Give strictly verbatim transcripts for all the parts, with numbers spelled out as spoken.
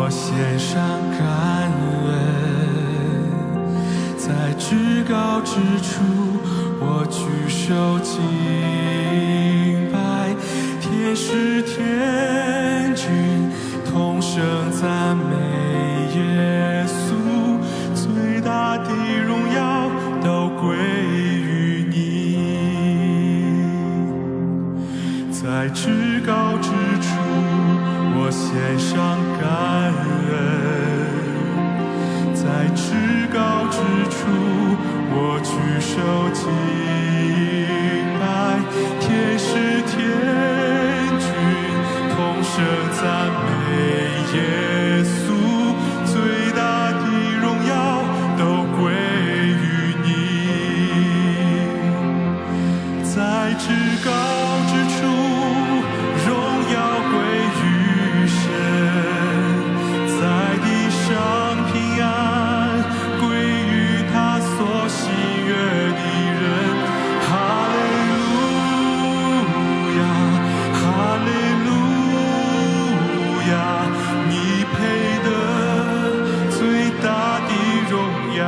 献上感恩，在至高之处，我举手敬拜。天使天君同声赞美耶稣，最大的荣耀都归于你。 在至高之处，我献上感恩。在至高之处，我举手敬拜。天使天君同声赞美耶稣，最大的荣耀都归于你。 在至高之处，荣耀归于神，在地上平安归于他所喜悦的人。哈利路亚，哈利路亚，你配得最大的荣耀。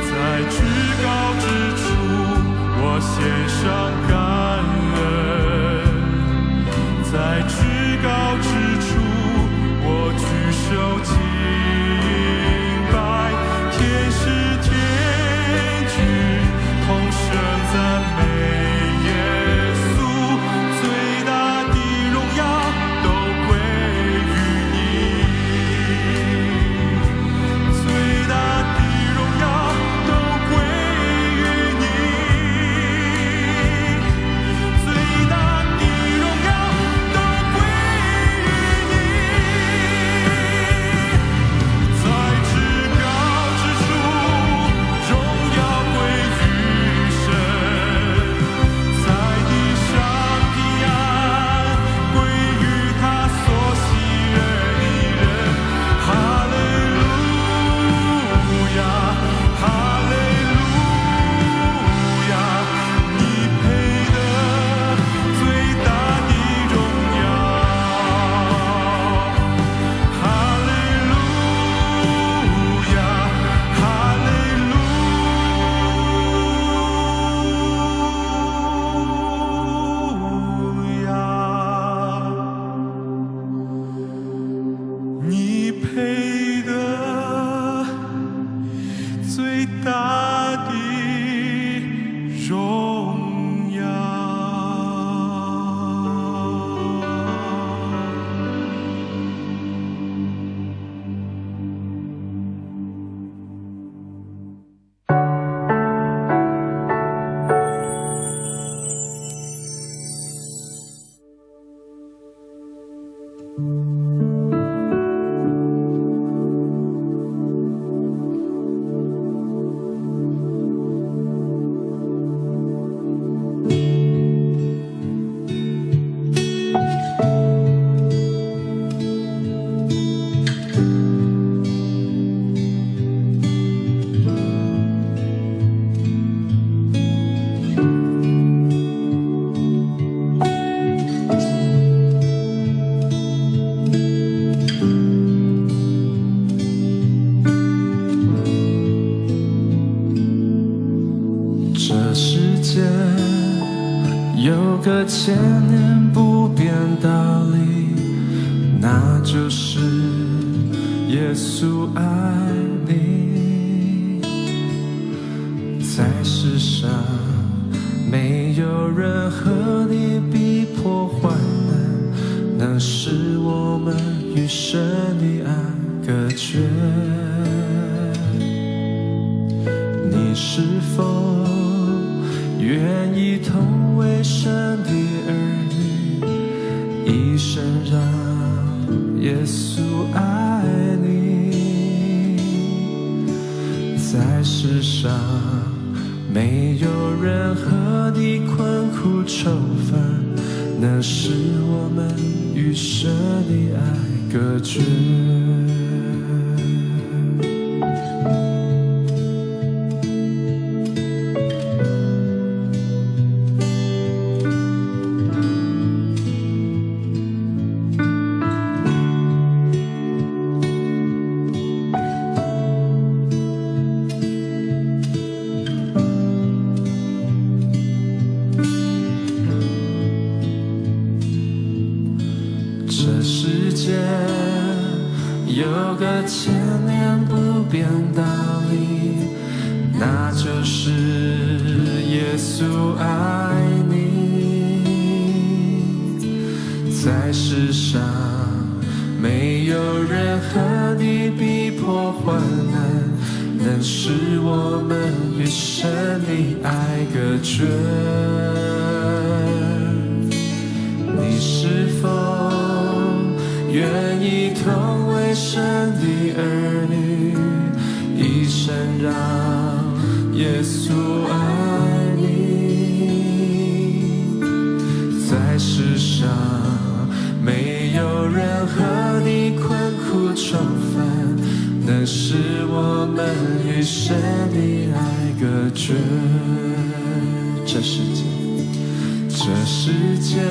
在至高之处，我献上感恩。在至高之处，我举手敬拜。天使天君同声赞美耶稣，最大的荣耀都归于你。 最大的荣耀都归于你，最大的荣耀都归于你。在至高之处，荣耀归于神，在地上平安归于他所喜悦的人。 哈利路亚，哈利路亚，你配得最大的荣耀。哈利路亚，哈利路亚。 你配得最大的荣耀。这世界有个千年不变道理，那就是耶稣爱你。在世上，没有任何的逼迫患难，能使我们与神的爱 隔绝。你是否愿意同为神的儿女，一生让耶稣爱你？在世上， 没有任何的困苦愁烦，能使我们与神的爱隔绝。变道理，那就是耶稣爱你。在世上，没有任何的逼迫患难，能使我们与神的爱隔绝。 你是否愿意同为神的儿女一生让耶稣爱你？在世上没有任何的困苦愁烦，能使我们与神的爱隔绝。这世界，这世界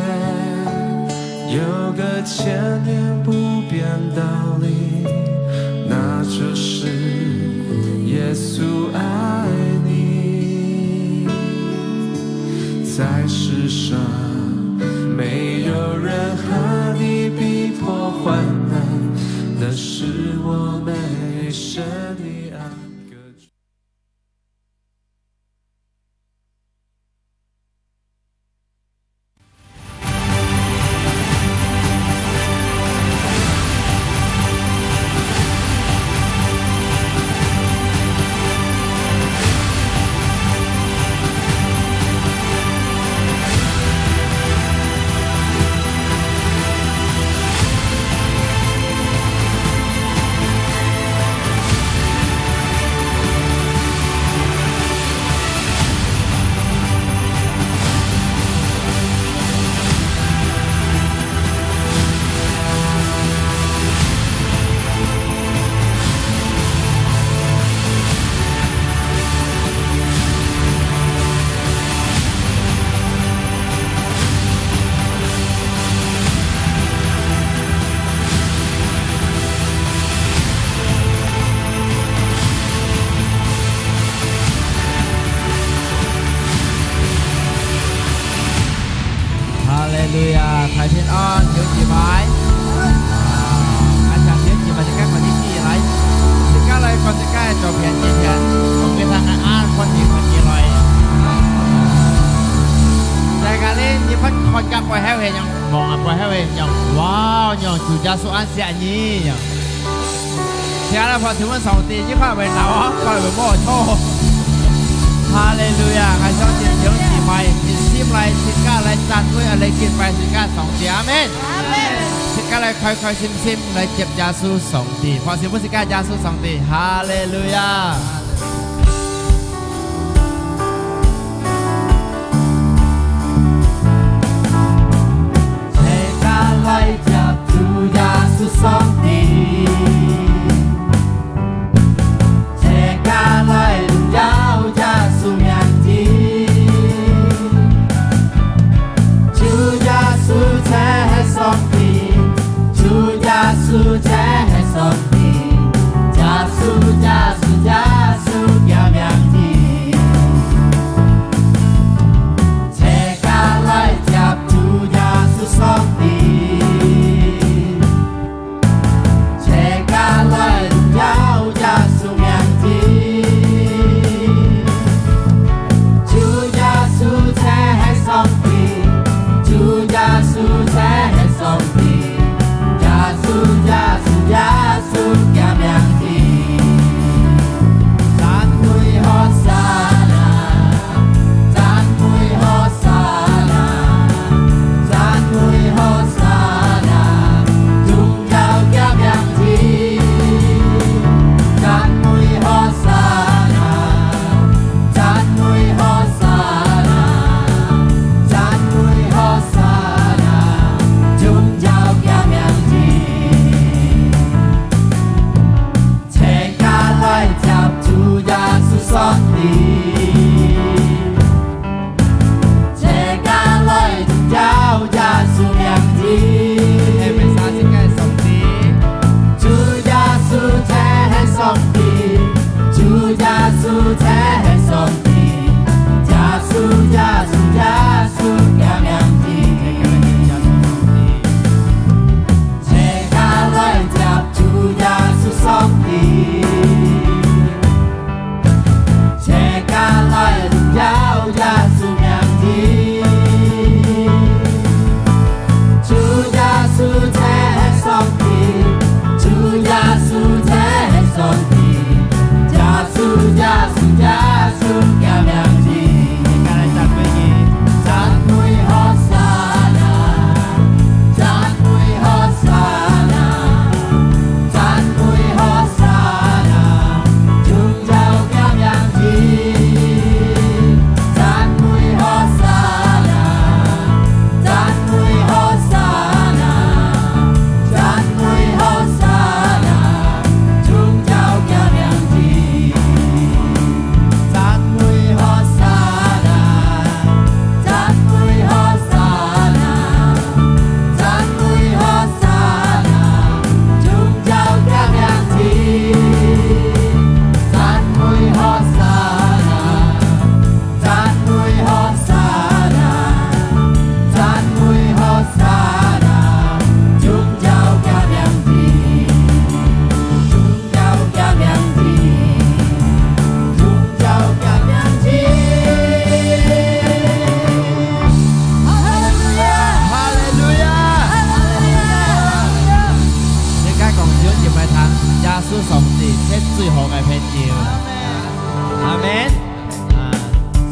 有个千年不变道理，那就是耶稣爱你。在世上，没有任何的逼迫患难，能使我们与神的爱隔绝。 哈利路亞，大平安，弟兄姊妹。啊，𠊎請弟兄姊妹自家趕緊起來，自家來趕自家个左片、右片，同佢大家安，趕緊、趕緊來。在該裡，你們看个背後係仰，望个背後係仰，哇，仰主耶穌恁惜你。 請來拍手分上帝，你看會鬧啊，看會無錯。哈利路亞！𠊎相信弟兄姊妹，一心來，自家來讚美，來敬拜自家上帝。阿門。阿門。自家來開開心心來接耶穌上帝，拍手分自家耶穌上帝。哈利路亞！ 齊家來接主耶穌上帝，齊家來榮耀耶穌名字。主耶穌就係上帝，主耶穌就係上帝，耶穌，耶穌，耶穌个名字。 齊家來接主耶穌上帝，齊家來榮耀耶穌名字。主耶穌就係上帝，主耶穌就係上帝，耶穌，耶穌，耶穌个名字。 讚美和散那，讚美和散那，讚美和散那，榮耀个名字。讚美和散个朋友。阿門。啊，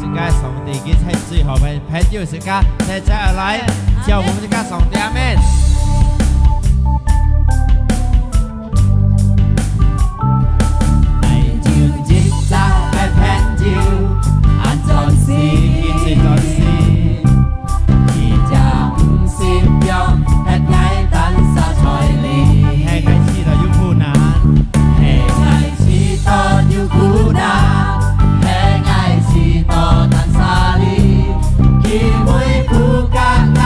自家上帝佢係最好个朋友，自家再再來，叫我們自家上帝，阿門。愛有一隻个朋友，安全是佢最專心。 佢正毋識放，歇𠊎單儕在這。係𠊎試著有苦難。係𠊎試著有苦難，係𠊎試著單儕哩。佢會顧家𠊎，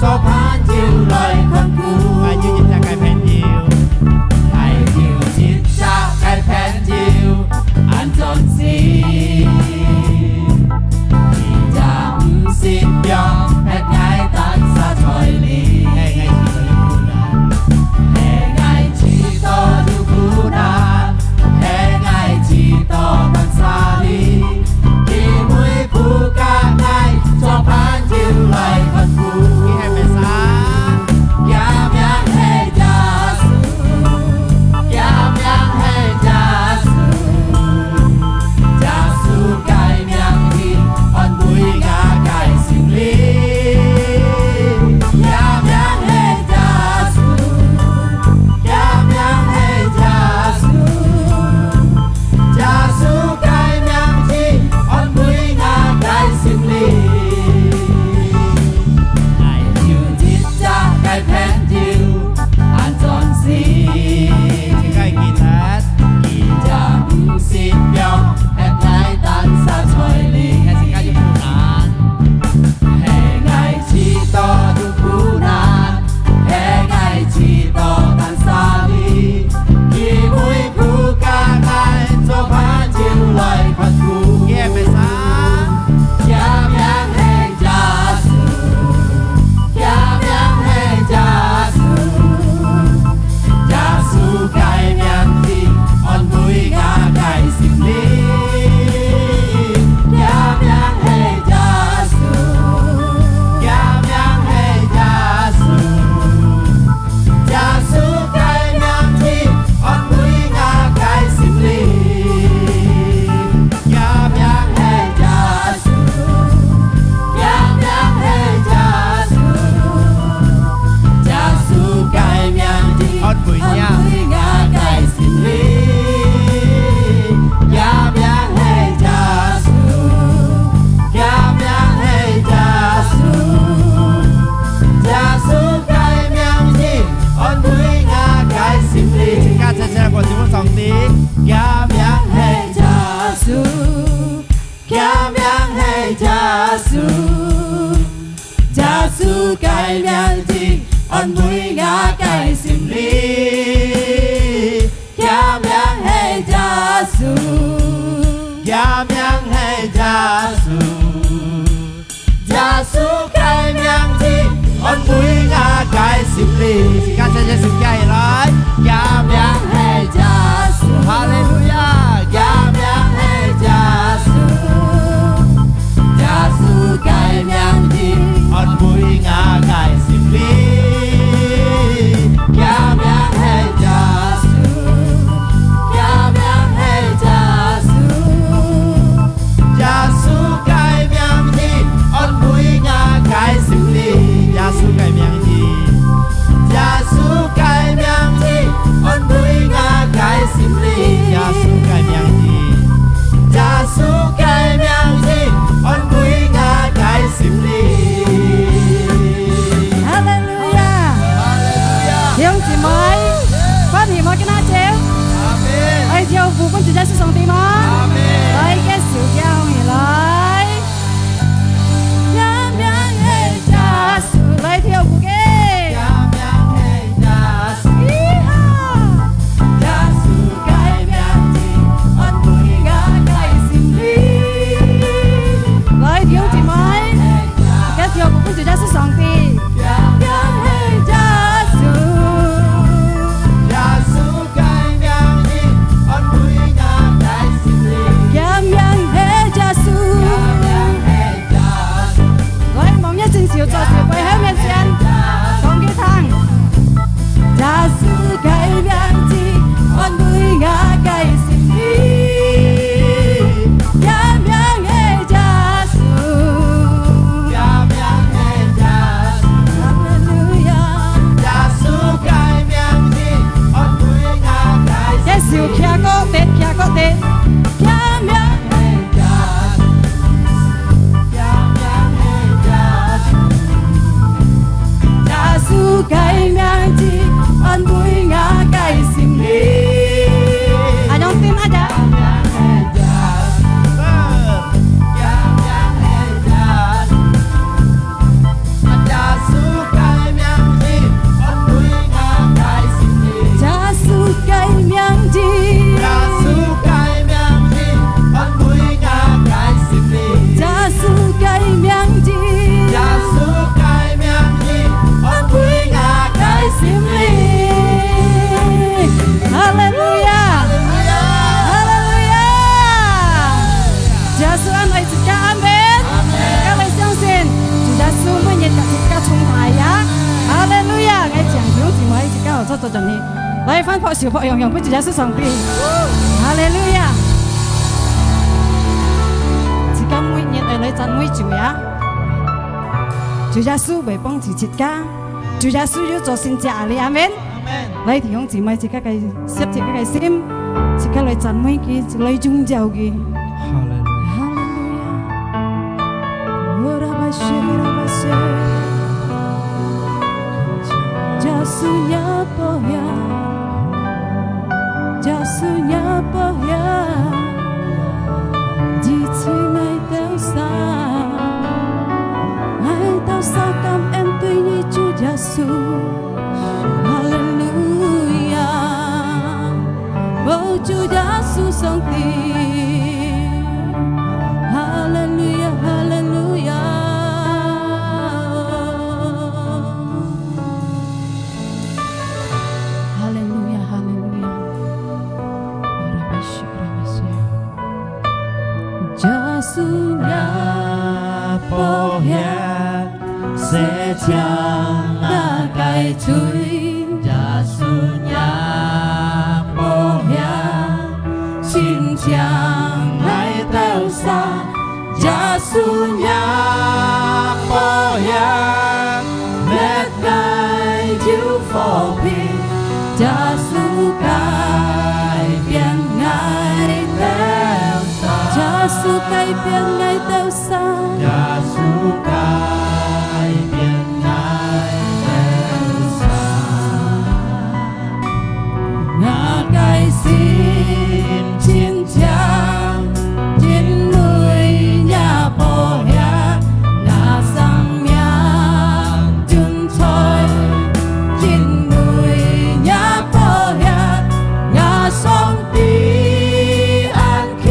做伴友來看顧。𠊎有一隻个朋友。𠊎有一隻个朋友，安全是 佢正毋識放，歇𠊎單儕在這。係𠊎試著有苦難。係𠊎試著有苦難，係𠊎試著單儕哩。佢會顧家𠊎，做伴友來看顧。佢係麼儕？厥名係耶穌，厥名係耶穌。 耶穌个名字安慰𠊎个心靈。厥名係耶穌，厥名係耶穌。耶穌个名字安慰𠊎个心靈。𠊎有一隻个朋友，安全是。自家記得。 佢正毋識放，歇𠊎單儕在這。係自家有苦難。係𠊎試著有苦難，係𠊎試著單儕哩。佢會顧家𠊎，做伴友來看顧。佢係麼儕？厥名係耶穌，厥名係耶穌。 耶穌个名字安慰𠊎个心靈。厥名係耶穌，厥名係耶穌。耶穌个名字安慰𠊎个心靈。 厥名係耶穌，厥名係耶穌。耶穌个名字安慰𠊎个心靈。厥名係耶穌，厥名係耶穌。耶穌个名字安慰𠊎个心靈。自家齊齊來報上帝，厥名係 耶穌，厥名係耶穌。耶穌个名字安慰𠊎个心靈。厥名係耶穌，厥名係耶穌。 耶穌个名字安慰𠊎个心靈。自家齊齊手擎起來，厥名係耶穌。哈利路亞，厥名係耶穌。耶穌个名字安慰𠊎个心靈。厥名係耶穌，厥名係耶穌。 耶穌个名字安慰𠊎个心靈。耶穌个名字，耶穌个名字安慰𠊎个心靈。耶穌个名坐轉去，來，翻拍手拍揚揚，分主耶穌上帝。哈利路亞！自家每日愛來讚美主呀！主耶穌會幫助自家，主耶穌有做神蹟啊！你阿門。阿門。來，弟兄姊妹，自家个，接自家个心，自家來讚美佢，來榮耀佢。哈利路亞。哈利路亞。 耶穌若保佑，耶穌若保佑，支持𠊎兜儕，𠊎兜儕感恩對你主耶穌。哈利路亞，哦，主耶穌上帝。 哈利路亞，哈利路亞。哈利路亞，哈利路亞。耶穌若保佑，洗淨𠊎个罪，耶穌若保佑， 清淨𠊎兜儕，耶穌若保佑，搣𠊎有和平，耶穌改變𠊎兜儕，耶穌改變𠊎兜儕。 耶穌改變𠊎兜儕，𠊎个心清淨，因為若保佑，𠊎生命精彩，因為若保佑，𠊎上帝安 求，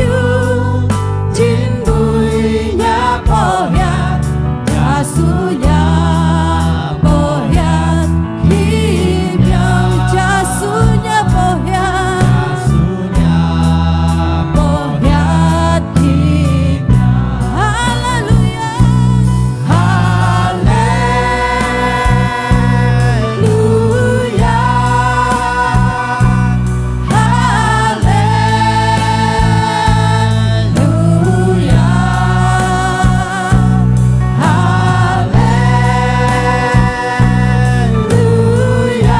因為若保佑，耶穌若保佑，奇妙，耶穌若保佑，耶穌若保佑，奇妙。哈利路亞！ 哈利路亞，哈利路亞，哈利路亞。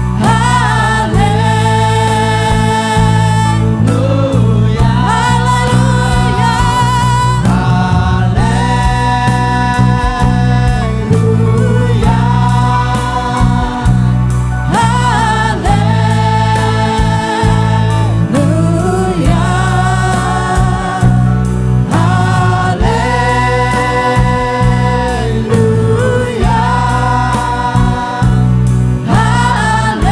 哈利路亞，哈利路亞，哈利路亞，哈利路亞。 哈利路亞，哈利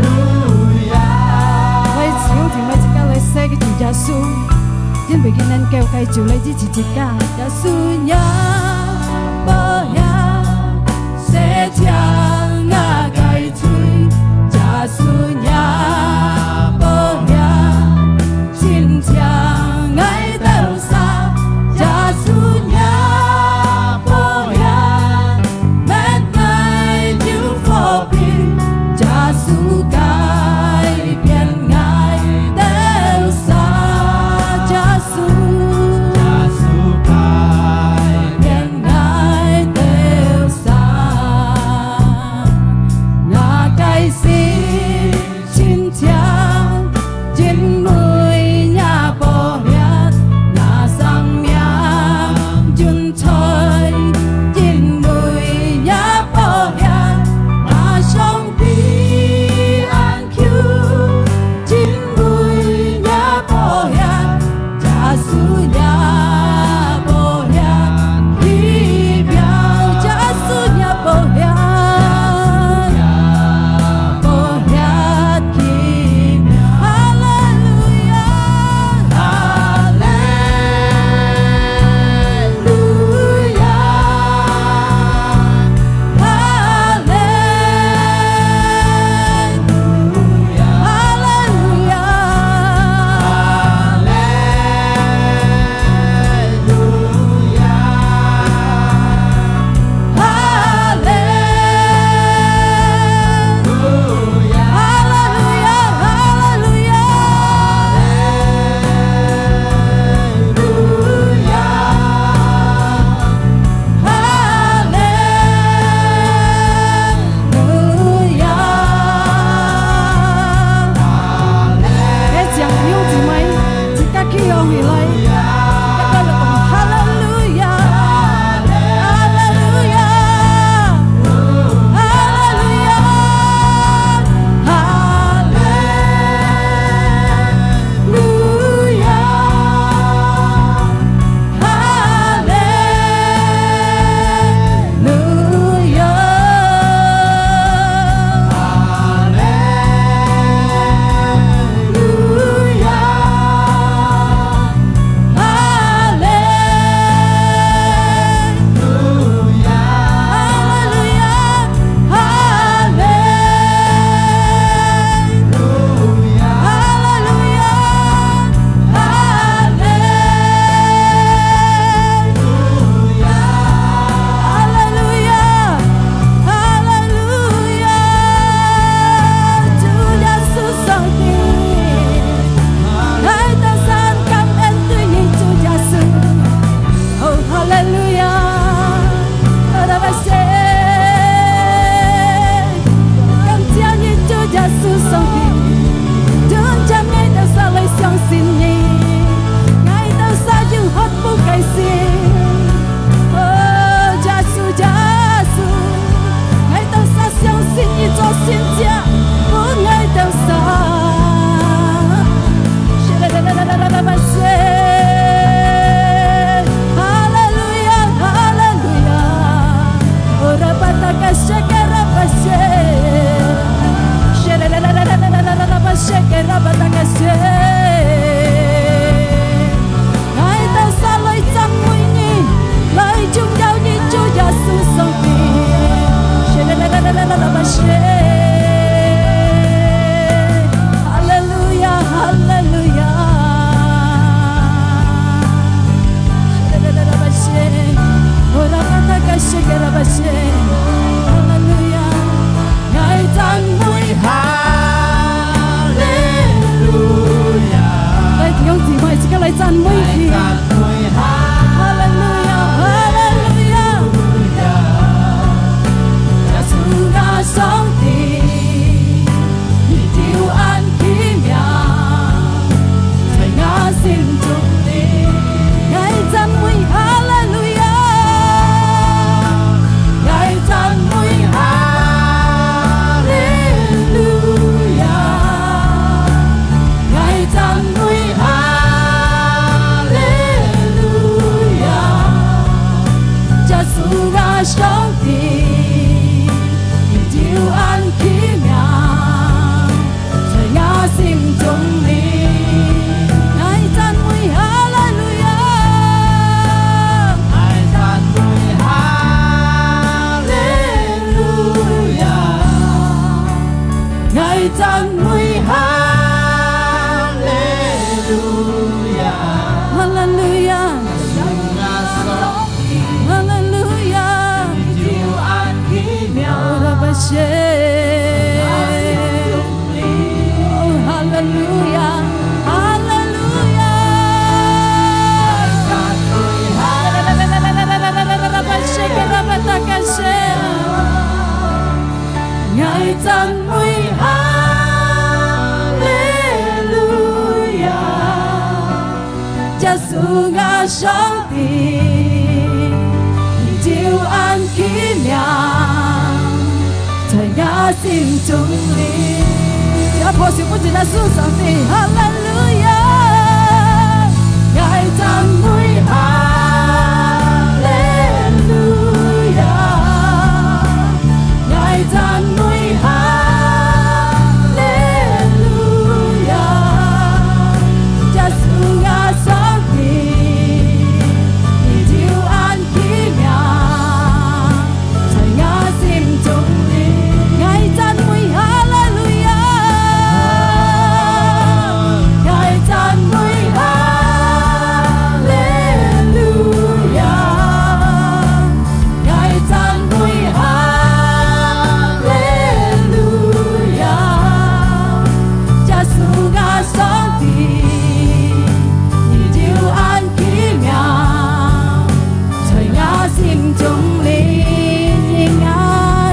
路亞。來，弟兄姊妹，自家來細个主耶穌，因為佢能夠解救來自己自家。耶穌若保佑，洗淨𠊎个罪，耶穌若保佑， 清淨𠊎兜儕，耶穌若保佑，搣𠊎有和平，耶穌改變𠊎兜儕，耶穌，耶穌改變𠊎兜儕，𠊎个心 清淨，因為若保佑，𠊎生命精彩，因為若保佑，𠊎上帝安上帝，你就恁奇妙，在𠊎心中裡。啊，拍手分主耶穌上帝，哈利路亞！𠊎讚美哈利路亞！𠊎讚美哈利路亞！耶穌啊，上帝，你就恁奇妙，在𠊎心中裡。𠊎讚美哈利路亞！𠊎讚美哈利路亞！ 𠊎讚美哈利路亞！耶穌啊，上帝，你就恁奇妙，在𠊎心中裡。你啊，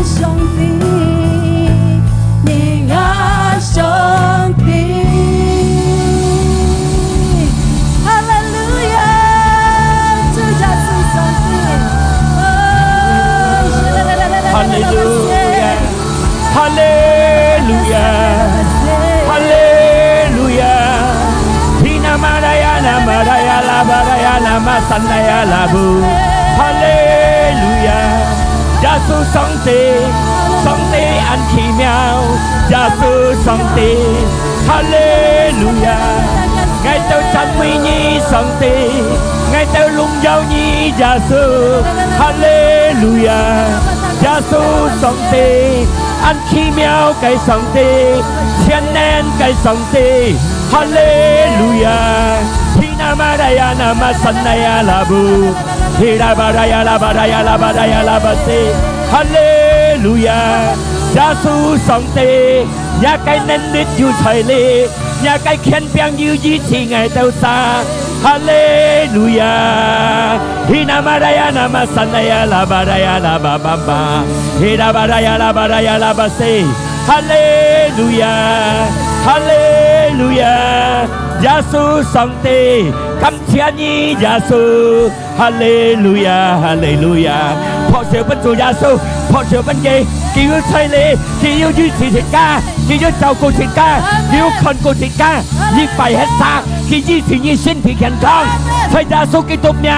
上帝，你啊，上帝。 哈利路亞！主耶穌上帝。哈利路亞！哈利路亞！哈利路亞！Hina maraya na maraya la baraya la masanaya la bu. 哈利路亞！耶穌上帝，上帝恁奇妙，耶穌上帝。 哈利路亞！𠊎兜讚美你，上帝！𠊎兜榮耀你，耶穌！哈利路亞！耶穌上帝，恁奇妙个上帝，全能个上帝！哈利路亞！Hina maraya na masanaya la bu. Hira baraya la baraya la baraya la basi. 哈利路亞！耶穌上帝， 若个能力有在這，若个權柄有醫治𠊎兜儕。哈利路亞！Hina maraya na masanaya la baraya la ba ba ba. Hira baraya la baraya la basi. 哈利路亞！哈利路亞！耶穌上帝，感謝你，耶穌！ 哈利路亞，哈利路亞！拍手分主耶穌，拍手分佢，佢有在這，佢有醫治自家，佢有照顧自家，佢有看顧自家。你壞忒儕，佢醫治你身體健康。在耶穌基督名，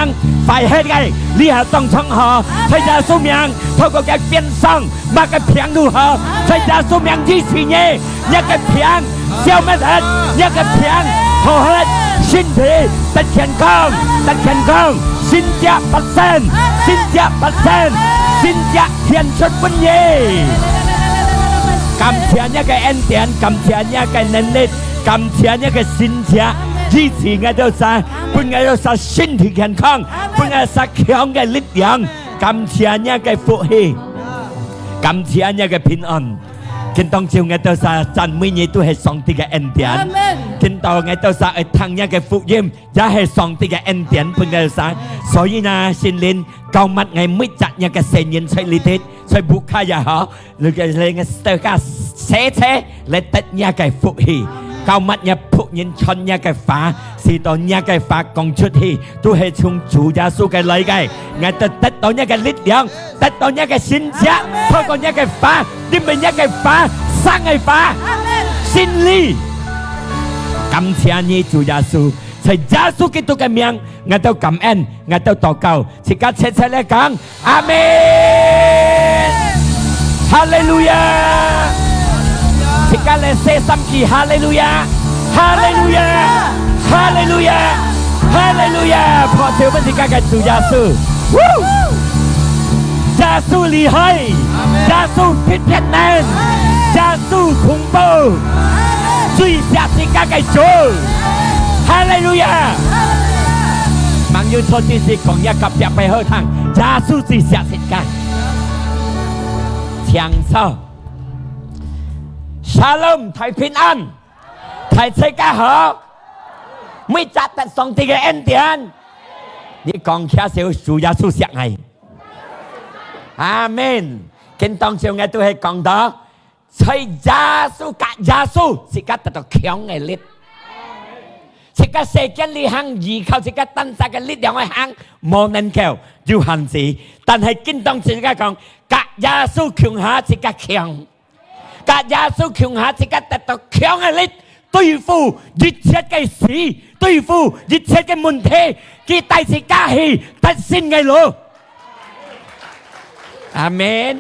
壞忒个，這下當場好。在耶穌名，透過佢鞭傷，麼个病都好。在耶穌名醫治你， 若个病消滅忒，若个病好忒，身體得健康，得健康，神蹟發生，神蹟發生，神蹟顯出本意。感謝若个恩典，感謝若个能力，感謝若个神蹟，醫治𠊎兜儕，分𠊎兜儕身體健康，分𠊎儕強个力量。感謝若个福氣，感謝若个平安。 今當晝𠊎兜儕讚美你都係上帝个恩典。阿門。今到𠊎兜儕愛聽若个福音，也係上帝个恩典分𠊎兜儕。所以呢，聖靈膏抹𠊎每隻若个細人在這地，在屋下也好，你个，你个大家細細來得若个福氣。膏抹若僕人傳若个話，使到若个話講出去，都係從主耶穌个來个。𠊎兜得到若个力量， 得到若个神蹟，透過若个話，因為若个話，生个話，真理。感謝你，主耶穌，在耶穌基督个名，𠊎兜感恩，𠊎兜禱告，自家齊齊來講，阿門。哈利路亞！自家來say三句，哈利路亞！ 哈利路亞！哈利路亞！哈利路亞！拍手分自家个主耶穌。Woo！耶穌厲害！耶穌特別能！耶穌恐怖！最惜自家个主！哈利路亞！吂有錯，只係講若隔壁个好聽，耶穌最惜自家。請坐。Shalom，大平安！ 大齊家好，每隻得上帝个恩典。你講，擎手，主耶穌惜𠊎。阿門。今當晝𠊎都係講到，在耶穌，佮耶穌，自家得到強个力。自家世間裡行，依靠自家單儕个力量去行，無能夠，有限制。但係今當自家講，佮耶穌共下自家強。佮耶穌共下自家得到強个力，對付一切个事，對付一切个問題，佢帶自家去得勝个路。阿門。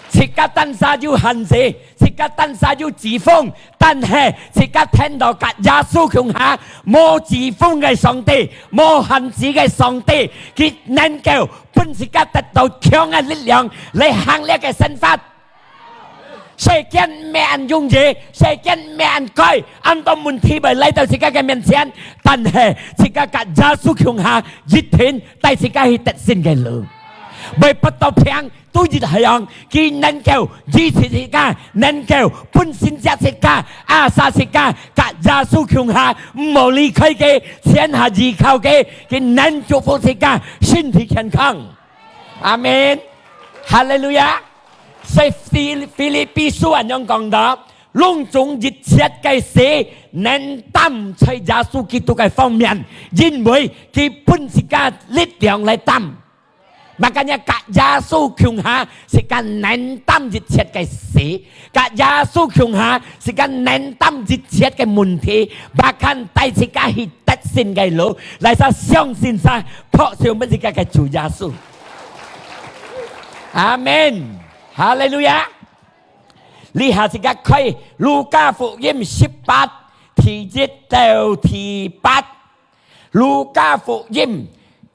自家單儕有限制，自家單儕有疾風，但係自家聽到佮耶穌共下，無疾風个上帝，無限制个上帝，佢能夠分自家得到強个力量來行這个生活。世間毋係恁容易，世間毋係恁該，恁多問題會來到自家个面前，但係自家佮耶穌共下，一定帶自家去得勝个路。會發到病，都一樣，佢能夠醫治自家，能夠分神蹟自家，asal自家，佮耶穌共下，毋好離開佢，全下依靠佢，佢能祝福自家，身體健康。阿門。哈利路亞。所以腓，腓立比書恁樣講到，攏總一切个事，能擔在耶穌基督个方面，因為佢分自家力量來擔。Makanya佮耶穌共下，自家能擔一切个事，佮耶穌共下，自家能擔一切个問題，bahkan帶自家去得勝个路，來儕相信儕，拍手分自家个主耶穌。阿門。哈利路亞。這下自家開路加福音十八，第一到第八。路加福音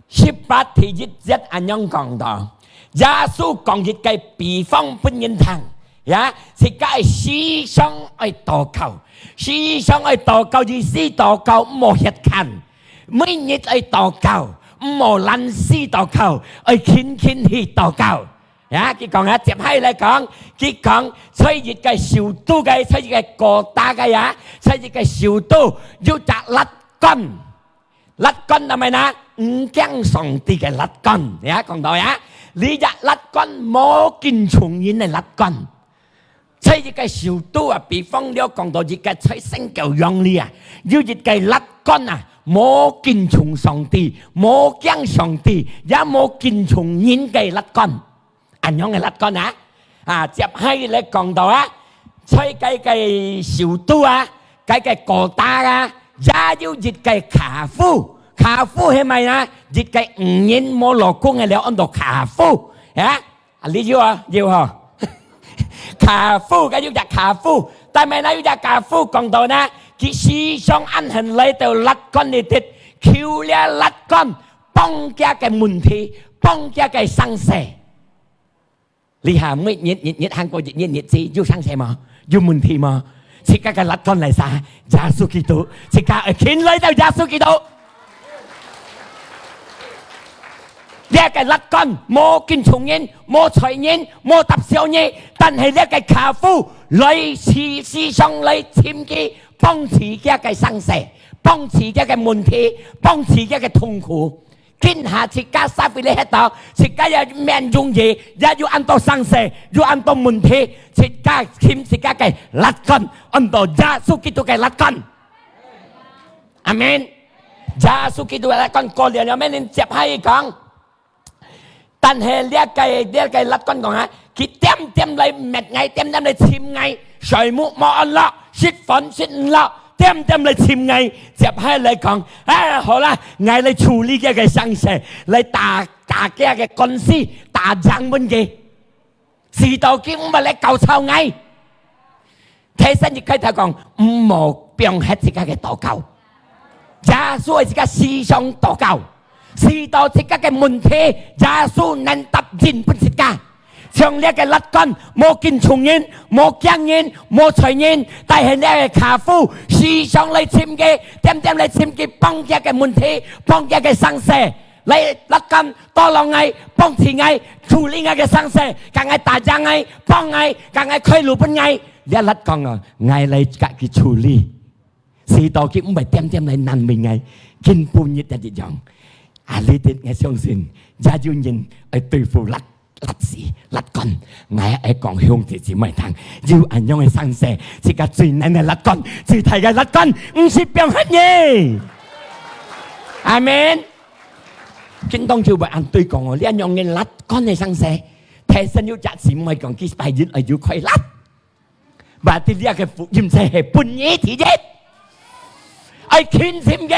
十八第一節恁樣講到，耶穌講一个比方分人聽，呀，自家个時常愛禱告，時常愛禱告，意思禱告，毋好歇睏，每日愛禱告，毋好懶尸禱告，愛勤勤去禱告。 呀，佢講啊，接下來講，佢講，在一个首都个，在一个國家个呀，在一个首都有隻律官。律官係麼个呢？毋驚上帝个律官。呀，講到呀，這隻律官無敬重人个律官。在一个首都啊，比方了講到一个在聖教堂裡啊，有一个律官啊，無敬重上帝，無驚上帝，也無敬重人个律官。 恁樣个律官啊，啊，接下來講到啊，在該个首都啊，該个國家啊，也有一个寡婦，寡婦係麼个啊？一个女人無老公个了，安到寡婦，呀，啊，你有啊，有吼。寡婦，該有隻寡婦，但係呢，有隻寡婦講到呢，佢時常恁恨來到律官裡底，求這律官幫佢个問題，幫佢个生死。 這下每日日日行過一日日子，有生事無？有問題無？自家个律官係儕？耶穌基督，自家愛勤來到耶穌基督。這个律官無敬重人，無睬人，無搭笑人，但係這个寡婦來時，時常來尋佢，幫自家个生死，幫自家个問題，幫自家个痛苦。 今下自家社會裡歇到，自家也毋容易，也有恁多生事，有恁多問題，自家尋自家个律官，安到耶穌基督个律官。阿門。耶穌基督个律官過了了，咩人接下去講？但係這个，這个律官講啊， 佢點點來覓𠊎，點點來尋𠊎，睡目無安樂，食飯食毋落，點點來尋𠊎。接下來講，啊，好啦，𠊎來處理佢个生事，來打，打佢个官司，打贏分佢。使到佢毋會來攪吵𠊎。提醒一開頭講，毋好放忒自家个禱告。耶穌愛自家時常禱告。 使到自家个問題，耶穌能答應分自家。像這个律官，無敬重人，無驚人，無睬人，但係這个寡婦，時常來尋佢，點點來尋佢，幫佢个問題，幫佢个生事。來，律官，tolong𠊎，幫助𠊎，處理𠊎个生事，佮𠊎打贏𠊎，幫𠊎，佮𠊎開路分𠊎。這律官啊，𠊎來佮佢處理。 使到佢毋會點點來難為𠊎，今晡日也一樣。啊，這兜𠊎相信，也有人愛對付律，律師、律官。𠊎愛講兄弟姊妹聽，有恁樣个生事，自家最難个律官，最大个律官，毋係放忒呢。阿門。今當就會恁對講哦，這樣个辣干个生死，提升有價值，毋係講幾百日愛有快樂。Berarti這个福音就係分你第一，愛勤勤个。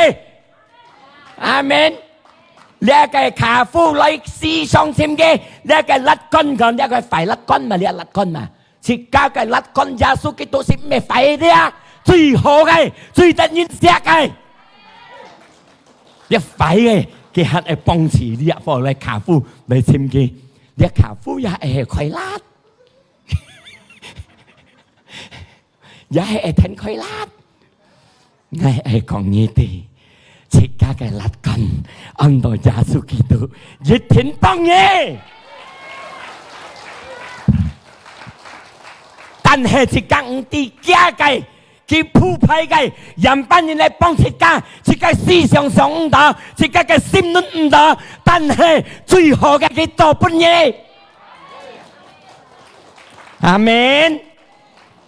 阿門。這个卡夫來世上尋个，這个辣干講，這个壞辣干嘛，這辣干嘛。自家个辣干耶穌基督係毋係壞个啊，最好个，最得人惜个。這壞个，佢還愛幫助這貨來卡夫來尋佢，這卡夫也係快樂。 也係會天開辣。𠊎愛講你知，自家个辣干，安到耶穌基督，一定幫你。但係自家毋知佢个，佢鋪排个，樣般人來幫自家，自家思想想毋到，自家个心諗毋到，但係最好个佢做分你。阿門。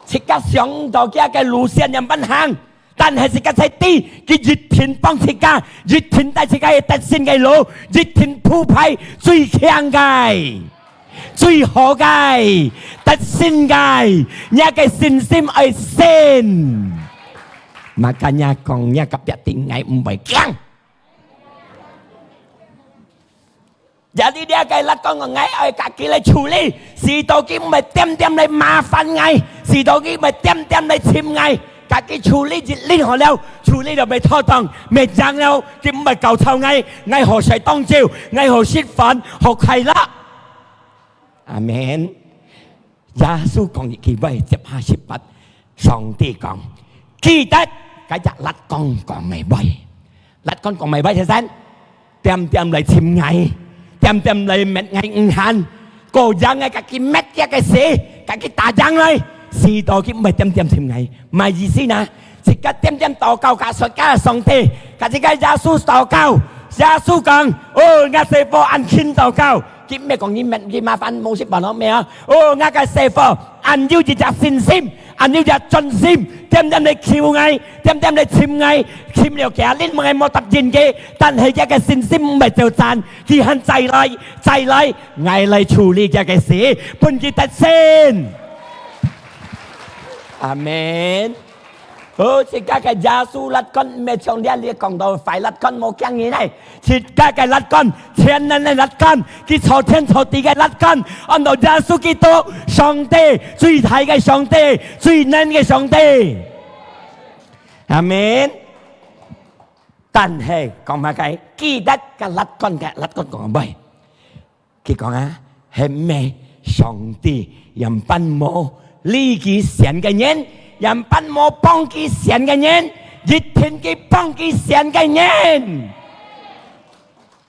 自家想毋到佢个路線樣般行，但係自家在知，佢一定幫自家，一定帶自家去得勝个路，一定鋪排最強个、最好个、得勝个，若个信心愛先。Makanya講，若隔壁知，𠊎毋會驚。 Jadi這个辣干講，𠊎愛家己來處理，使到佢毋會點點來麻煩𠊎，使到佢毋會點點來尋𠊎，家己處理一輪好了，處理了毋會妥當，毋會贏了，佢毋會搞吵𠊎，𠊎好睡當晝，𠊎好食飯，好快樂。阿門。 耶穌講一句話，接下十八，上帝講，記得，該隻辣干講个話。辣干講个話係啥？點點來尋𠊎，點點來搣𠊎毋閒，過贏𠊎家己搣佢个死，家己打贏來，使到佢毋會點點尋𠊎。麼意思呢？ 自家點點禱告，甲自家上帝，甲自家耶穌禱告。耶穌講：「哦，吾細伙恁勤禱告。」佢毋係講你搣，佢麻煩無食飯咯，毋係啊。哦，吾个細伙，恁有一隻信心，恁有一隻專心，點點來求𠊎，點點來尋𠊎，尋了佢，恁𠊎無答應佢，但係佢个信心毋係走散，佢還再來，再來，𠊎來處理佢个事，分佢得勝。阿門。 哦，自家个耶穌辣干，毋係像這裡講到壞辣干無驚人呢。自家个辣干，全能个辣干，佢造天造地个辣干，安到耶穌基督，上帝，最大个上帝，最能个上帝。阿門。但係講麼个？記得个辣干个，辣干講咩？ 佢講啊，係毋係上帝樣般無理佢選个人，樣般無幫佢選个人，一定佢幫佢選个人。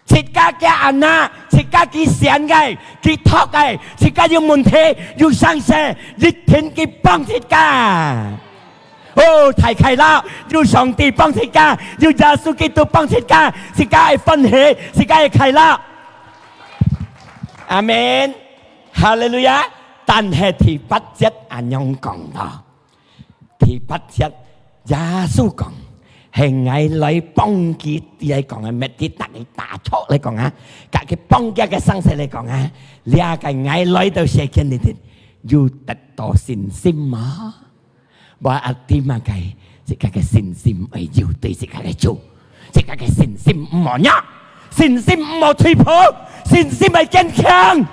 自家个anak，自家佢選个，佢託个，自家有問題，有生事，一定佢幫自家。 哦，大快樂，有上帝幫自家，有耶穌基督幫自家，自家愛歡喜，自家愛快樂。阿門。哈利路亞。但係第八節恁樣講到，第八節耶穌講，係𠊎來幫佢，來講啊，搣佢，逐个打錯來講啊，甲佢幫佢个生死來講啊，這个𠊎來到世間裡頭，有得到信心嗎？ Berarti麼个？自家个信心愛有對自家个主，自家个信心毋好弱，信心毋好退步，信心愛堅強。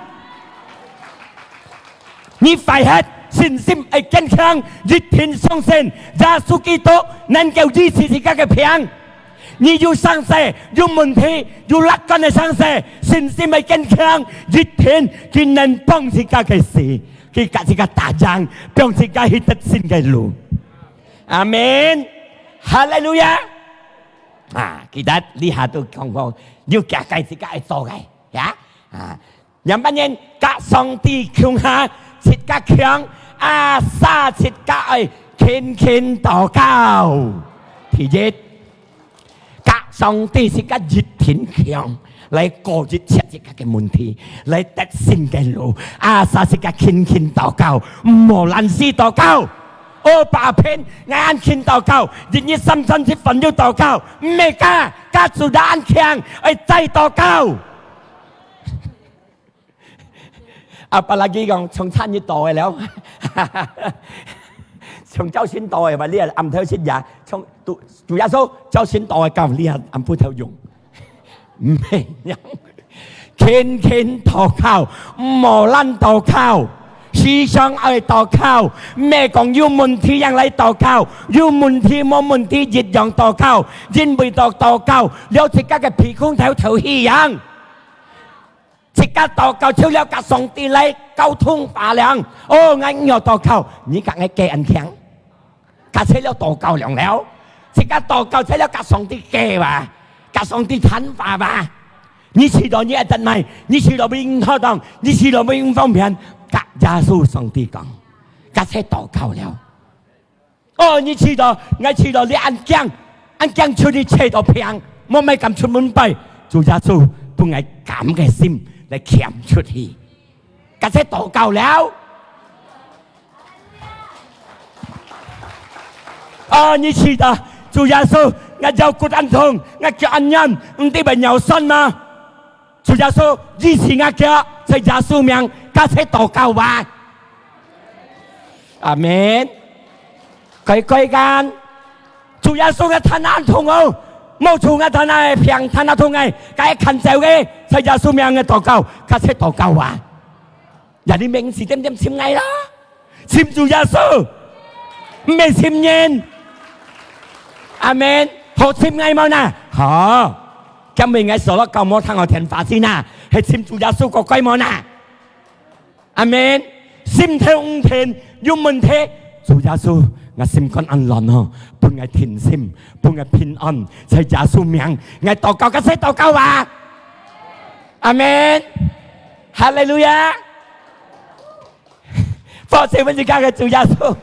你壞忒，信心愛堅強，一定相信耶穌基督能夠醫治自家个病。 你有生事，有問題，有辣干个生事，信心愛堅強，一定佢能幫自家个事，佢甲自家打贏，幫自家去得勝个路。阿門。哈利路亞。啊，記得這下都講過，有幾个自家愛做个，呀？啊， 樣般人甲上帝共下，自家強，asal自家愛勤勤禱告。第一，甲上帝自家一定強，來過一切自家个問題，來得勝个路。Asal自家勤勤禱告，毋好懶尸禱告。哦，爸爸，𠊎恁勤禱告，一日三餐食飯就禱告，毋係假，假主日恁強，愛再禱告。啊，巴拉基講，從餐日到个了，從朝晨到个吧，你也暗頭食呀，從主，主耶穌朝晨到个到，你也暗晡頭用。毋係樣，勤勤禱告，毋好懶禱告，時常愛禱告。毋係講有問題正來禱告，有問題無問題一樣禱告，因為禱，禱告了自家个鼻空頭頭去樣。自家禱告就了甲上帝來溝通話了。哦，𠊎毋曉禱告，你甲𠊎計恁強。 甲切了禱告了了，自家禱告切了甲上帝計吧，甲上帝談話吧。你試著你會得買，你試著會應好當，你試著會應方便，甲耶穌上帝講，甲切禱告了。哦，你試著，𠊎試著你恁驚，恁驚出去切到病，無乜敢出門拜，主耶穌分𠊎敢个心來謙出去。 甲切禱告了。啊，你試著，主耶穌，𠊎腰骨恁痛，𠊎腳恁軟，毋知會尿酸嗎？主耶穌，醫治𠊎腳，在耶穌名，甲切禱告吧。阿門。該，該間，主耶穌，𠊎攤恁痛哦，無主，𠊎攤恁病，攤恁痛哎，該看走个，在耶穌名个禱告，甲切禱告啊。 呀，你名字點點尋𠊎啦，尋主耶穌，毋係尋人。阿門。好尋𠊎無呢？好，今晡𠊎所落教無聽好電話先啊，係尋主耶穌个該無呢？阿門。心頭毋定，有問題，主耶穌，𠊎心肝恁亂哦，分𠊎定心，分𠊎平安，在耶穌名，𠊎禱告，甲切禱告啊。阿門。哈利路亞。 多謝阮自家个主耶穌。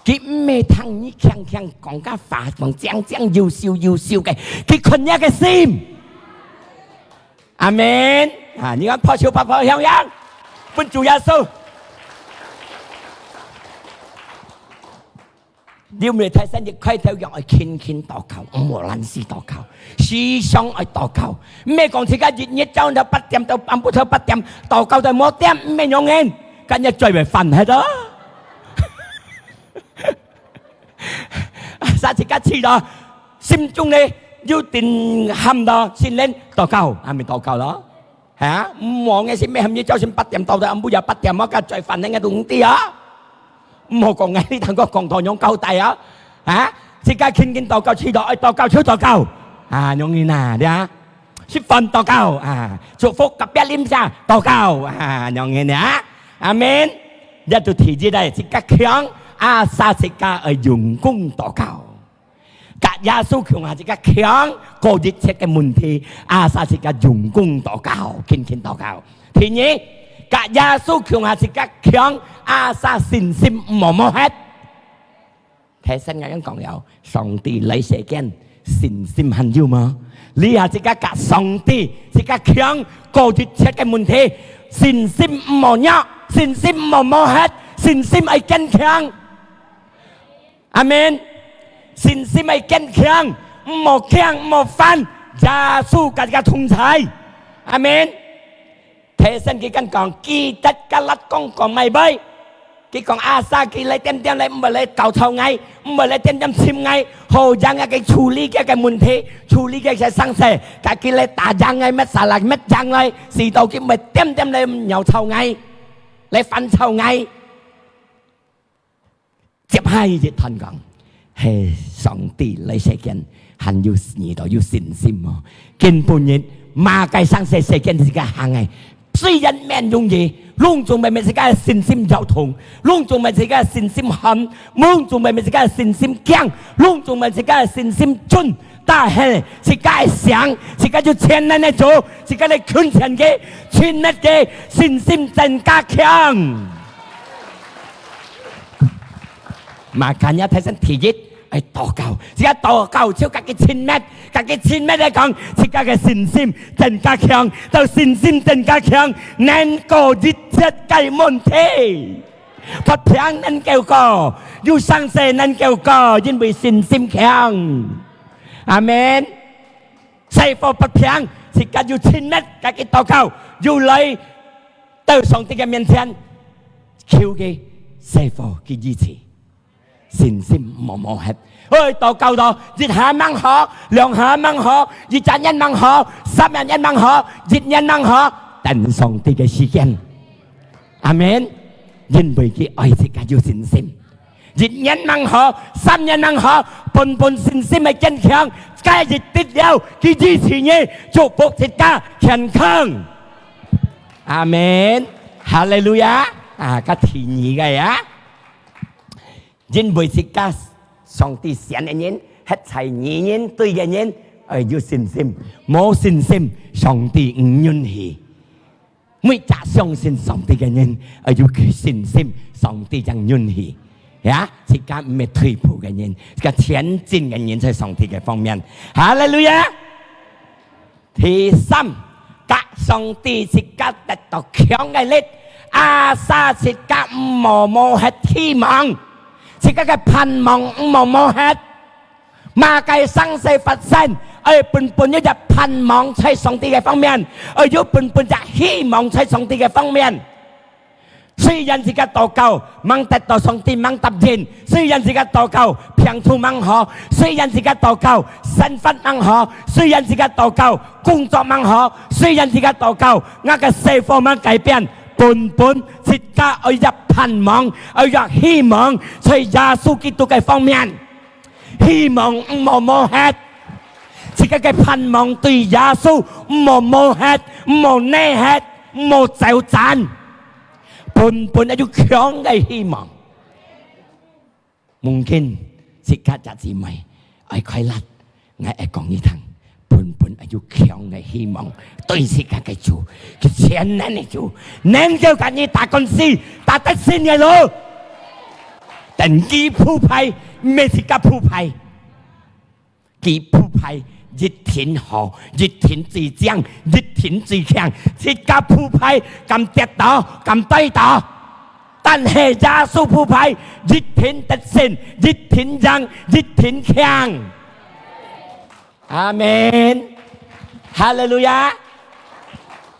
佢毋係聽你強強講个話，講靚靚優秀優秀个，佢看你个心。阿門。啊，你看拍手拍拍響響，分主耶穌。 你毋係大聲，你開頭講愛勤勤禱告，毋好懶尸禱告，時常愛禱告。毋係講自家一日朝頭八點到暗晡頭八點，禱告到無點，毋係樣人，今日最會煩忒哦。煞自家試著，心中呢有定喊到，心靈禱告，阿們禱告咯。 哈？毋好个，係毋係喊你朝晨八點到到暗晡夜八點，𠊎个最煩个東西啊！毋好講𠊎呢，通過講道仰交代啊！哈？自家勤勤禱告，試著愛禱告就禱告。啊，容易哪，對啊？食飯禱告，啊，祝福隔壁鄰舍禱告，啊，容易哪？阿們。這就第一个，自家強，asal自家愛用功禱告。 甲耶穌共下自家強過一切个問題，asal自家用功禱告，勤勤禱告。第二，甲耶穌共下自家強，asal信心毋好磨忒。頭先𠊎樣講了，上帝來世間，信心還有無？這下自家甲上帝，自家強過一切个問題，信心毋好弱，信心毋好磨忒，信心愛堅強。 阿們。信心愛堅強，毋好驚，毋好煩，耶穌甲自家同在。阿們。頭先佢敢講，基督甲拉講講麼个？佢講，asal佢來點點來，毋會來搞吵𠊎，毋會來點點尋𠊎，好讓𠊎个處理佢个問題，處理佢个生事，甲佢來打贏𠊎，masalah，贏來，使到佢毋會點點來擾吵𠊎，來煩躁𠊎。 接下一段講，係上帝來世間，還有你都有信心哦。今晡日，麼个生事世間自家行个，雖然免容易，攏總會每自家个信心搖動，攏總會自家个信心寒，攏總會每自家个信心驚，攏總會自家个信心顫。 但係自家个想，自家就全能个主，自家來近前个，親密个，信心增加強。Makanya頭先第一，愛禱告，自家禱告就佮佢親密，佮佢親密來講，自家个信心增加強，到信心增加強，能過一切个問題。發病能夠過，有生死能夠過，因為信心強。阿門。 細火發病，自家有親密，佮佢禱告，有來到上帝个面前，求佢細火佢醫治，信心毋好無忒。哎，禱告到一下吂好，兩下吂好，一隻月吂好，三隻月吂好，一年吂好，等上帝个時間。阿門。因為佢愛自家有信心。 一年吂好，三年吂好，本本信心个堅強，該一滴了，佢支持你，祝福自家健康。阿門。哈利路亞。啊，該第二个啊，因為自家上帝選个人，係在義人、對个人，愛有信心。無信心，上帝毋允許。 每隻相信上帝个人，愛有信心，上帝正允許。呀，自家毋係退步个人，自家前進个人在上帝个方面。哈利路亞！第三，佮上帝自家得到強个力，asal自家毋好無忒希望，自家个盼望毋好無忒。 麼个生事發生，愛本本有隻盼望在上帝个方面，愛有本本隻希望在上帝个方面。雖然自家禱告吂得到上帝吂答應，雖然自家禱告病痛吂好，雖然自家禱告生活吂好，雖然自家禱告工作吂好，雖然自家禱告𠊎个生活吂改變，本本自家愛有盼望，愛有希望在耶穌基督个方面。 希望毋好無忒，自家个盼望對耶穌毋好無忒，毋好忒忒，毋好走散，本本愛有強个希望。Mungkin自家姐姊妹愛快樂，𠊎愛講你聽，本本愛有強个希望，對自家个主，佢全能个主，能夠佮你打官司，打得勝个路。 等佢鋪排，毋係自家鋪排。佢鋪排一定好，一定最靚，一定最強。自家鋪排敢跌倒，敢跌倒，但係耶穌鋪排一定得勝，一定贏，一定強。阿門。哈利路亞。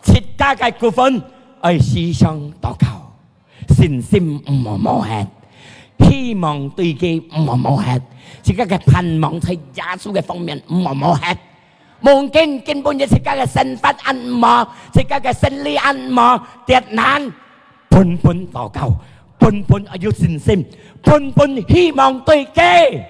自家个部分愛時常禱告。 信心毋好無忒，希望對佢毋好無忒，自家个盼望在耶穌个方面毋好無忒。Mungkin今晡日自家个生活恁毋好，自家个生理恁毋好，艱難，本本禱告，本本愛有信心，本本希望對佢。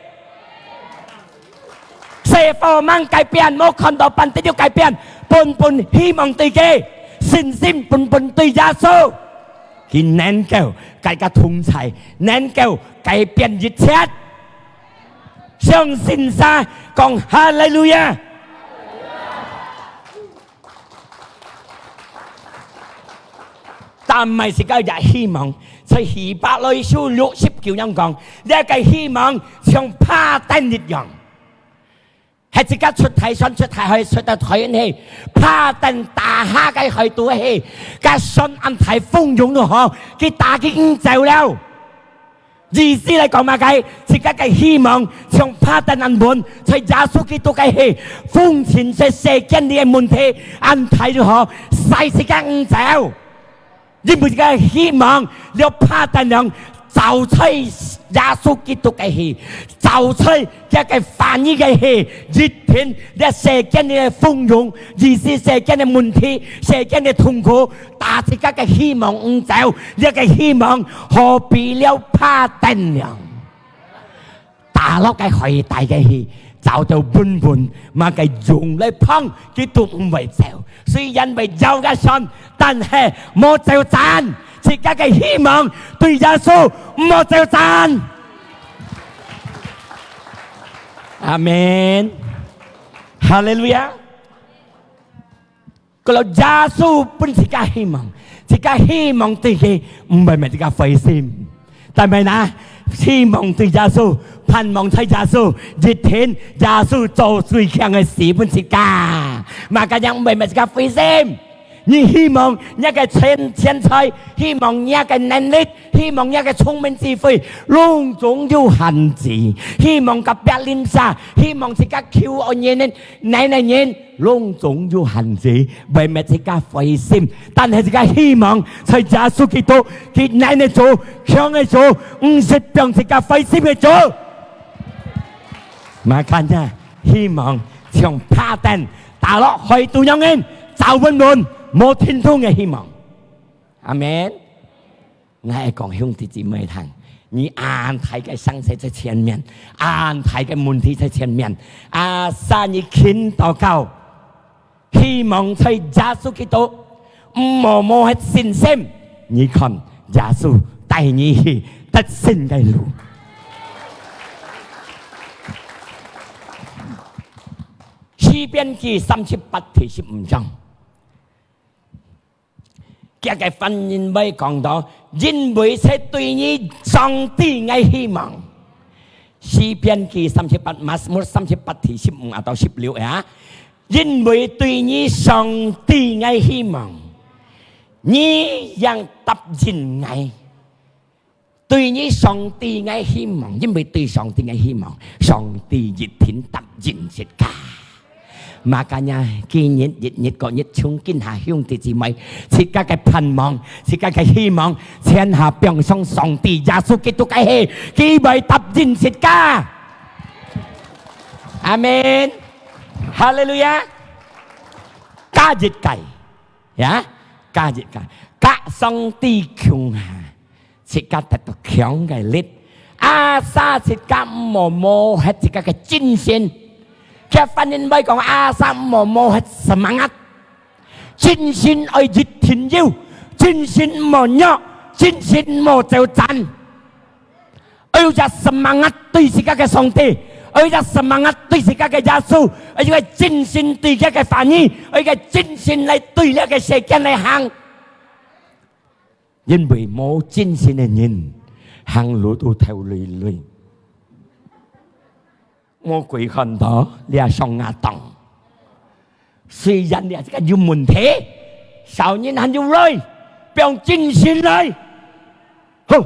生活吂改變，無看到辦得有改變，本本希望對佢，信心本本對耶穌，佢能夠佮自家同在，能夠改變一切。相信儕講哈利路亞！ 但毋係自家个希望，在希伯來書六十九恁樣講，這个希望像拍電一樣，係自家出大山、出大海、出到台灣去，拍電打下个海肚去，該山恁大風湧都好，佢打佢毋走了。 意思來講麼个？自家个希望像拍電恁穩，在耶穌基督个去，風塵在世間裡个問題，恁大都好，使自家毋走。因為自家希望，了拍電樣，走在耶穌基督个去，走在佢个話語个去，一定這世間裡个風湧，意思世間个問題，世間个痛苦， 打自家个希望毋走，這个希望好比了拍電樣，打落个海底个去，走到穩穩，麼个湧來碰，佢都毋會走。雖然會搖个船，但係無走散，自家个希望對耶穌毋好走散。阿門。哈利路亞。 Kalau耶穌分自家希望，自家希望對佢，毋會分自家灰心。但係呢，希望對耶穌，盼望在耶穌，一定耶穌做最強个事分自家。Makanya毋會搣自家灰心。你希望你个錢，錢財，希望你个能力，希望你个聰明智慧，攏總有限制。希望隔壁鄰舍，希望自家求愛人，奶奶人， 攏總有限制，會搣自家灰心。但係自家希望在耶穌基督，佢能个主，強个主，毋識放自家灰心个主。Makanya，希望像拍等打落海肚樣个，找穩穩，無停動个希望。阿門。 𠊎愛講兄弟姊妹聽，你恁大个生死在前面，恁大个問題在前面，asal你勤禱告，希望在耶穌基督，毋好無核信心。你看，耶穌帶你去得勝个路。詩篇記三十八第十五章。 佢个翻譯會講到，因為這對於上帝个希望。詩篇記三十八，Mazmur三十八第十五啊到十六啊，因為對於上帝个希望，你正答應𠊎。 對於上帝个希望，因為對上帝个希望，上帝一定答應自家。Makanya，今日一日過日，從今下兄弟姊妹，自家个盼望，自家个希望，全下放上上帝耶穌基督个去，佢會答應自家。阿門。哈利路亞。加一个，呀，加一个，甲上帝共下。 自家得到強个力。Asal自家毋好無核自家个精神。佢翻譯會講，asal毋好無核semangat。精神愛一定有，精神毋好弱，精神毋好走散。愛有隻semangat對自家个上帝，愛有隻semangat對自家个耶穌，愛有个精神對佢个話語，愛有个精神來對這个世間來行。 因為無精神个人，行路都頭累累。魔鬼看到這雙亞當，雖然這个有問題，小人還有鐳，放精神來。好，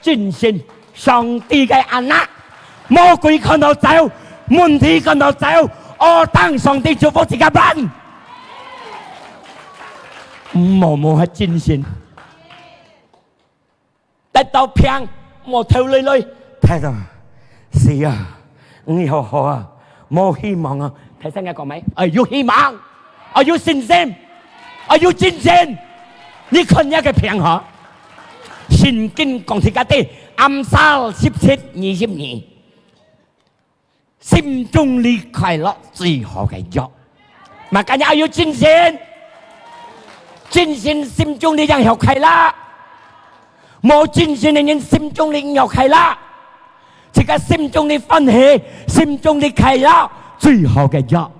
精神，上帝个anak，魔鬼看到走，問題看到走，哦，當上帝祝福自家辦。毋好無核精神。 得到病，無頭累累，大到，死啊，你好好啊，無希望啊。大聲个講咩？哎，有希望，哎，有信心，哎，有精神。你看你个病哈，聖經講自家个，Amsal十七二十二。 心中裡快樂最好个藥。Makanya愛有精神，精神心中裡正有快樂。無精神个人心中裡有快樂。自家心中裡歡喜，心中裡快樂，最好个藥。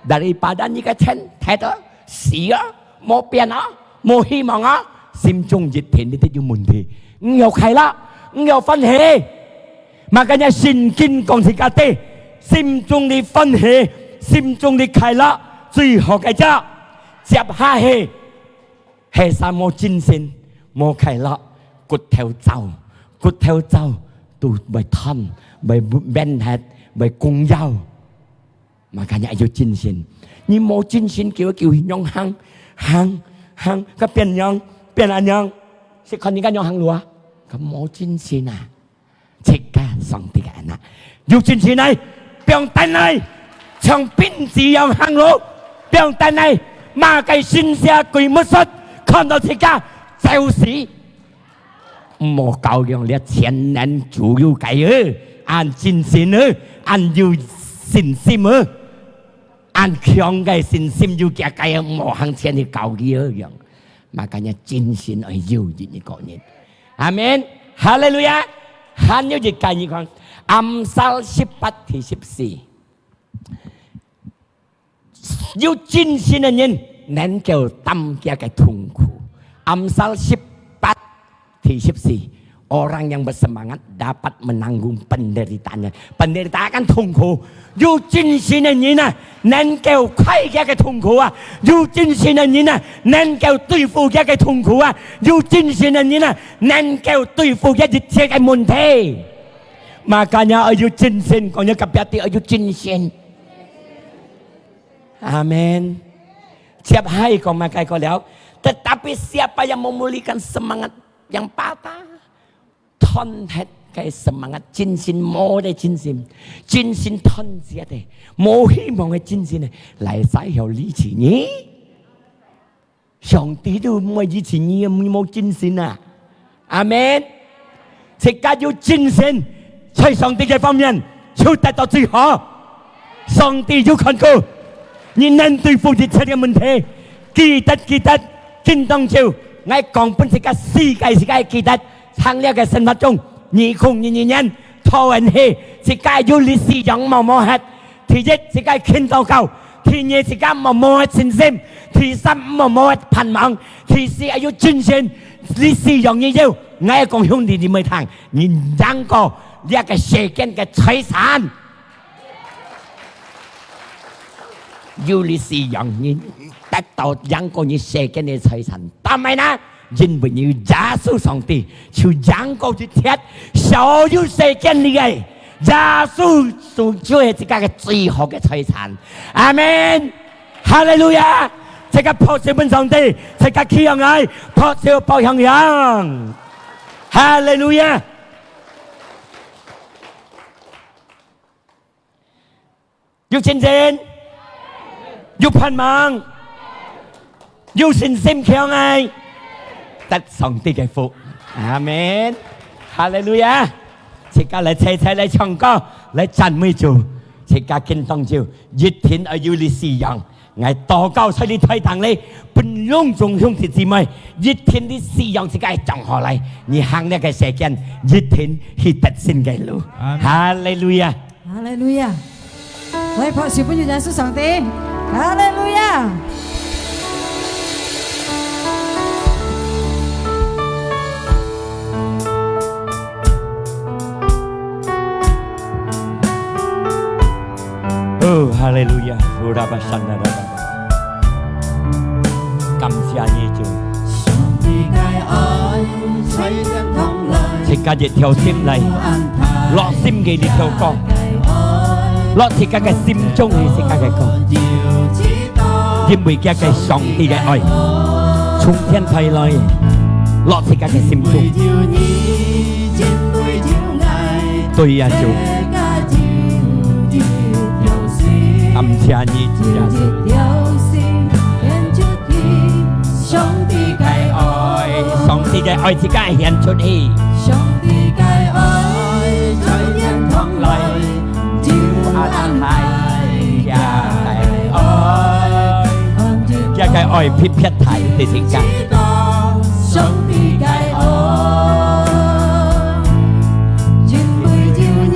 Daripada你个錢忒多，死啊，無變啊，無希望啊，心中一定一定有問題。毋有快樂，毋有歡喜。 Makanya聖經講自家个，心中裡歡喜，心中裡快樂，最好个藥。接下去，係啥無精神，無快樂，骨頭燥，骨頭燥，都會斷，會變忒，會弓腰。Makanya愛有精神。你無精神，叫，叫仰行，行，行，佢變樣，變恁樣，係看你个仰行路啊，佢無精神啊。 自家上帝个anak，有精神來，放膽來，像辮子樣行路，放膽來，麼个神社鬼魔術，看到自家走死。毋好教養這千年主有个哦，恁精神哦，恁有信心哦，恁強个信心有个个哦，毋好行前去教佢哦樣。Makanya精神愛有一個人。 阿門。哈利路亞。還有一個，你看，Amsal十八第十四。有精神个人能夠擔佢个痛苦。Amsal十八第十四。Orang yang bersemangat dapat menanggung penderitaan. Penderitaan kan痛苦，有精神个人啊，能夠開佢个痛苦啊；有精神个人啊，能夠對付佢个痛苦啊；有精神个人啊，能夠對付佢一切个問題。Makanya愛有精神，講你隔壁个愛有精神。阿門。接下來講麼个過了？Tetapi siapa yang memulihkan semangat yang patah,斷忒个semangat，精神無个精神，精神斷絕个，無希望个精神呢，來再有理解你。上帝都毋會理解你，你無精神啊！阿門。自家有精神，在上帝个方面就得到最好。上帝有看顧，你能對付一切个問題。記得，記得，今當晝，𠊎講分自家世界，自家記得， 在這个生活中，二零二二年，討厭係自家有理思想無無忒。第一，自家勤禱告；第二，自家無無忒信心；第三，無無忒盼望；第四，愛有精神。理思想你有，𠊎講兄弟姊妹聽，你贏過這个世間个財產。 有理思想，你得到贏過你世間个財產。但係呢，因為你有耶穌上帝，就贏過一切所有世間裡个。耶穌就，就係自家个最好个財產。阿門。哈利路亞！自家拍手分上帝，自家企起來，拍手拍響響。哈利路亞！ 有精神，有盼望，有信心強个，得上帝个福。阿門。哈利路亞！自家來齊齊來唱歌，來讚美主。自家今當晝，一定愛有理思想。𠊎禱告在這台頂裡，分攏總兄弟姊妹，一定理思想自家个將來，你行這个世間，一定去得勝个路。阿門。哈利路亞！ 哈利路亞！來，拍手分主耶穌上帝。哈利路亞！哦，哈利路亞！感謝你，主。 自家一條心來，落心个一條歌，落自家个心中係自家个歌，因為佢个上帝个愛，從天台來，落自家个心中。對呀，主，感謝你，主耶穌。 上帝个愛，上帝个愛自家顯出去。上帝个愛在天堂來，有恁大，佢个愛，佢个愛特別大，弟兄姊妹。上帝个愛，因為有你，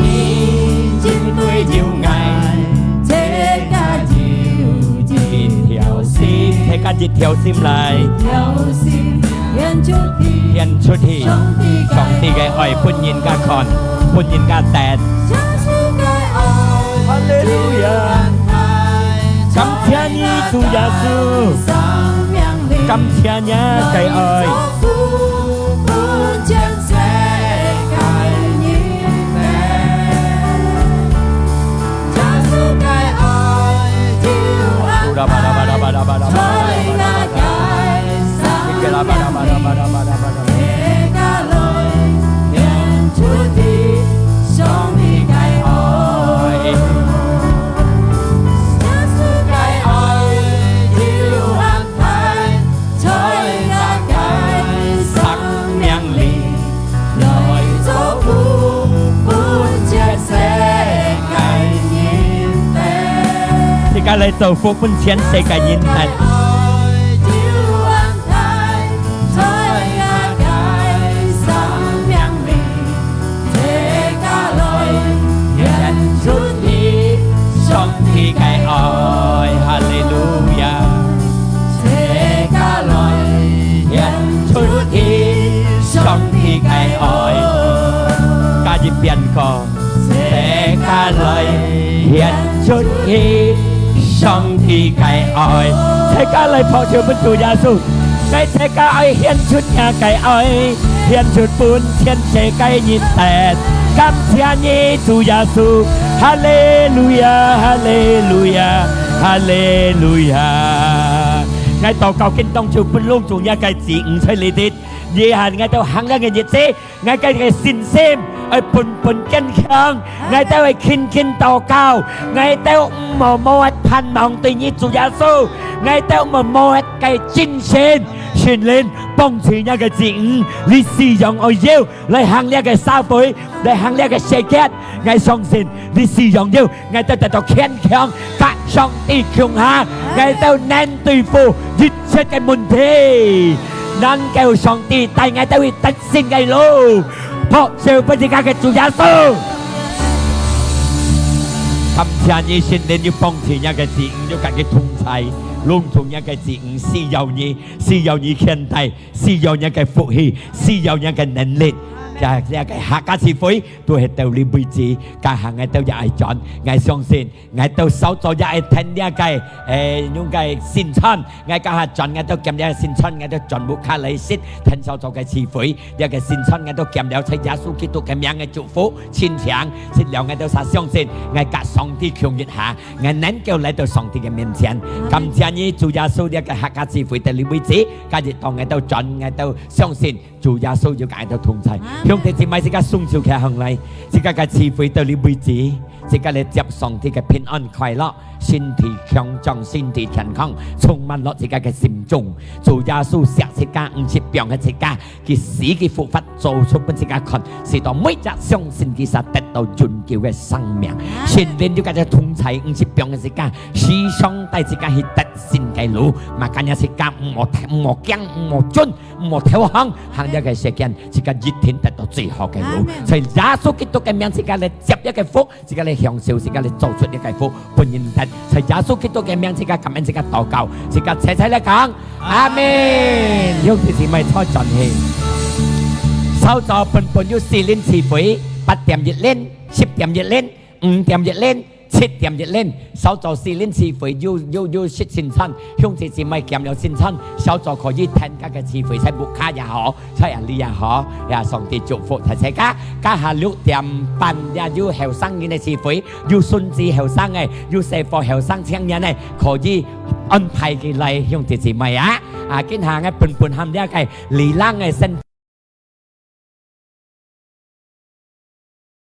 因為有𠊎，自家有一條心，自家一條心來，一條心，顯出去，顯出去，上帝个愛，上帝个愛分人家看，分人家得。耶穌个愛，哈利路亞！感謝你，主耶穌，感謝你个愛。 在𠊎个生命裡，來祝福分全世界人聽。自家來祝福分全世界人聽。在𠊎个生命裡， 自家來顯出去上帝个愛，哈利路亞！自家來顯出去上帝个愛，一邊講，齊家來獻出去上帝个愛，齊家來拍手分主耶穌。𠊎齊家愛獻出若个愛，獻出分全世界人等。感謝你，主耶穌，哈利路亞，哈利路亞，哈利路亞。𠊎禱告，今當晝分攏總若个子女在這地，這下𠊎兜行這个日子， 𠊎个个信心愛本本堅強，𠊎兜愛勤勤禱告，𠊎兜毋好無个盼望對你主耶穌，𠊎兜毋好無个精神，聖靈幫助若个子女，你使用愛要來行這个社會，來行這个世界。𠊎相信你使用要，𠊎兜得到堅強，佮上帝共下，𠊎兜能對付一切个問題。 能夠上帝帶𠊎兜去得勝个路，拍手分自家个主耶穌。感謝你，聖靈，你幫助若个子女，你佮佢同在，攏總若个子女需要你，需要你牽帶，需要若个福氣，需要若个能力。這，這个客家聚會都係到這為止，這下𠊎兜也愛轉，𠊎相信 𠊎兜韶早也愛聽這个，誒，用个聖餐，𠊎這下轉，𠊎兜撿這个聖餐，𠊎兜轉屋下來食，聽韶早个聚會，這个聖餐𠊎兜撿了，在耶穌基督个名个祝福，清淨，食了𠊎兜儕相信，𠊎佮上帝共一下，𠊎能夠來到上帝个面前。阿們。感謝你，主耶穌，這个客家聚會到這為止，今日當𠊎兜轉，𠊎兜相信 主耶穌有佮𠊎兜同在。阿們。兄弟姊妹，自家雙手擎䟘來，自家个聚會到這為止，自家來接上帝个平安快樂，身體強壯，身體健康，充滿落自家个心中。主耶穌惜自家，毋識放忒自家，佢死佢復活，做出分自家看，使到每隻相信佢儕得到永久个生命。阿們。聖靈有佮佢同在，毋識放忒自家，時常帶自家去得勝个路。Makanya自家毋好，毋好驚，毋好顫， 毋好投降，行這个世間，自家一定得到最好个路。阿們。在耶穌基督个名，自家來接這个福，自家來享受，自家來做出這个福，分人得。在耶穌基督个名，自家感恩，自家禱告，自家齊齊來講，阿們。阿們。兄弟姊妹，坐轉去。韶早本本有四輪聚會，八點一輪，十點一輪，五點一輪， 七點一輪，韶早四輪聚會有，有，有食聖餐，兄弟姊妹撿了聖餐，韶早可以聽這个聚會，在屋下也好，在哪裡也好，也上帝祝福大自家。這下六點半也有後生人个聚會，有孫子後生个，有細伙後生青年个，可以安排佢來，兄弟姊妹啊。啊，今下𠊎本本喊這个里郎个先